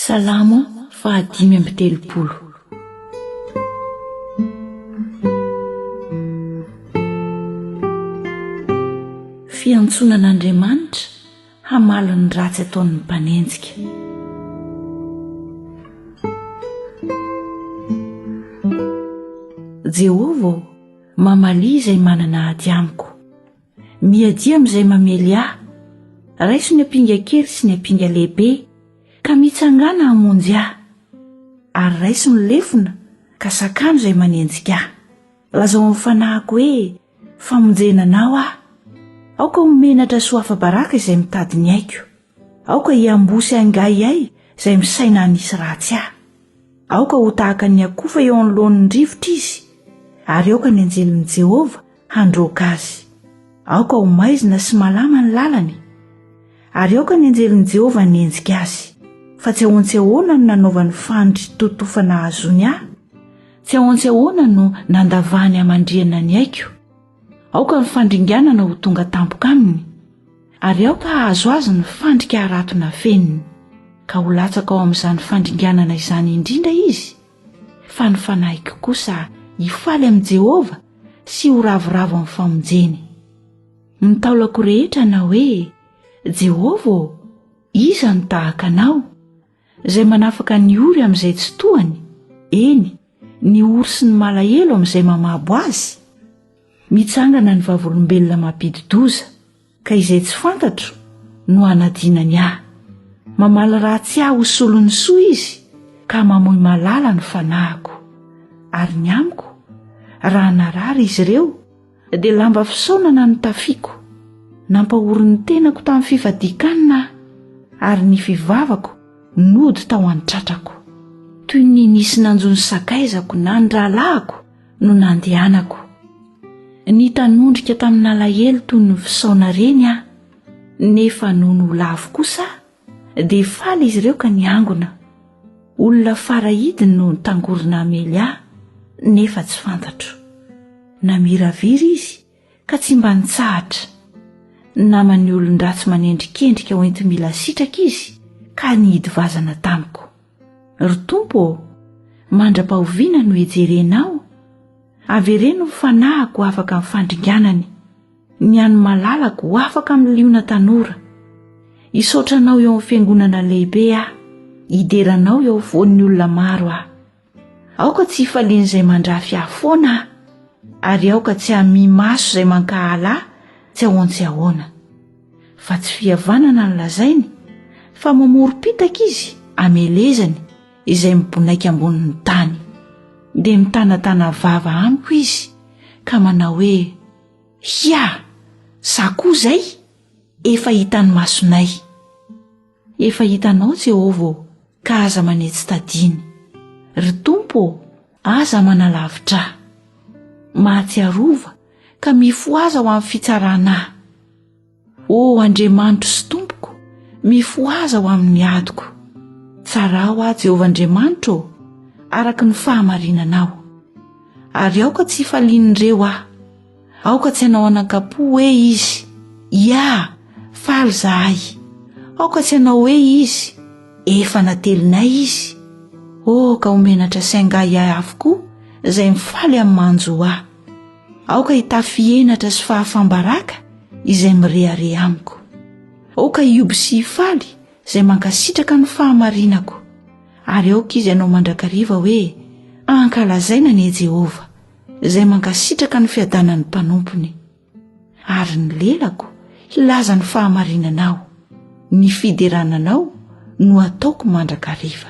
Salamo fahadimy amby telopolo. Fiantsoana an'Andriamanitra hamaly ny ratsy ataon'ny mpanenjika. Jehovah ô, mamalia izay manana ady amiko. Miadia amin'izay mamely ahy. Raiso ny ampinga kely sy ny ampinga lehibe, ka mitsangàna hamonjy ahy. Ary raiso ny lefona, ka sakano izay manenjika ahy. Lazao amin'ny fanahiko hoe, Famonjena anao aho. Aoka ho menatra sy ho afa-baraka izay mitady ny aiko. Aoka hiamboho sy hangahiahy izay misaina hanisy ratsy ahy. Aoka ho tahaka ny akofa eo anoloan'ny rivotra izy, ary aoka ny anjelin'i Jehovah handroaka azy. Aoka ho maizina sy malama ny lalany, ary aoka ny anjelin'i Jehovah hanenjika azy. Fa tsy ahoan-tsy ahoana no nanaovany fandry totofana hahazoany ahy, tsy ahoan-tsy ahoana no nandavahany hamandrihana ny aiko. Aoka ny fandringanana ho tonga tampoka aminy, ary aoka hahazo azy ny fandrika harato nafeniny, ka ho latsaka ao amin'izany fandringanana izany indrindra izy, fa ny fanahiko kosa hifaly amin'i Jehovah sy ho ravoravo amin'ny famonjeny. Ny taolako rehetra hanao hoe, Jehovah ô, iza no tahaka Anao, izay manafaka ny ory amin'izay tsy tohany, eny, ny ory sy ny malahelo amin'izay mamabo azy? Mitsangana ny vavolombelona mampidi-doza, ka izay tsy fantatro no hanadinany ahy. Mamaly ratsy ahy ho solon'ny soa izy, ka mamoy malala ny fanahiko. Ary ny amiko, raha narary izy ireo, dia lamba fisaonana no tafiako. Nampahory ny tenako tamin'ny fifadian-kanina aho, ary ny fivavako nody tao an-tratrako. Toy ny nisy nanjo ny sakaizako na ny rahalahiko no nandehanako. Nitanondrika tamin'alahelo toy ny fisaona reny aho, nefa nony ho lavo kosa aho, dia faly izy ireo ka niangona. Olona faraidiny no nitangorona hamely ahy, nefa tsy fantatro. Namiravira izy ka tsy mba nitsahatra. Naman'ny olon-dratsy manendrikendrika hoenti-mila sitraka izy ka nihidy vazana tamiko. Ry Tompo ô, mandra-pahoviana no hijerenao? Avereno ny fanahiko ho afaka amin'ny fandringanany, ny an'ny malalako ho afaka amin'ny liona tanora. Hisaotra Anao eo amin'ny fiangonana lehibe aho, hidera Anao eo afovoan'ny olona maro aho. Aoka tsy hifalian'izay mandrafy ahy foana aho, ary aoka tsy hamihy maso izay mankahala ahy tsy ahoan-tsy ahoana. Fa tsy fihavanana no lazainy, fa mamorom-pitaka izy hamelezany izay mibonaika ambonin'ny tany. Dia mitanatana vava amiko izy ka manao hoe, Hia! Za koa izay? Efa hitan'ny masonay. Efa hitanao, Jehovah ô, ka aza manetsi-tadìny. Ry Tompo ô, aza manalavitra ahy. Mahatsiarova ka mifohaza ho amin'ny fitsarana ahy. Ô Andriamanitro sy Tompoko, mifohaza ho amin'ny adiko. Tsarao aho, Jehovah Andriamanitro ô, araka ny fahamarinanao. Ary aoka tsy hifalian'ireo aho. Aoka tsy hanao anankampo hoe izy, Ia, faly izahay. Aoka tsy hanao hoe izy, Efa natelinay izy. Oh, ka ho menatra sy hangahiahy avokoa izay mifaly amin'ny manjo ahy. Aoka hitafy henatra sy fahafam-baraka izay mirehareha amiko. Aoka hihoby sy hifaly izay mankasitraka ny fahamarinako. Ary aoka izy hanao mandrakariva hoe, Ankalazaina anie Jehovah, izay mankasitraka ny fiadanan'ny mpanompony. Ary ny lelako hilaza ny fahamarinanao, ny fiderana anao no ataoko mandrakariva.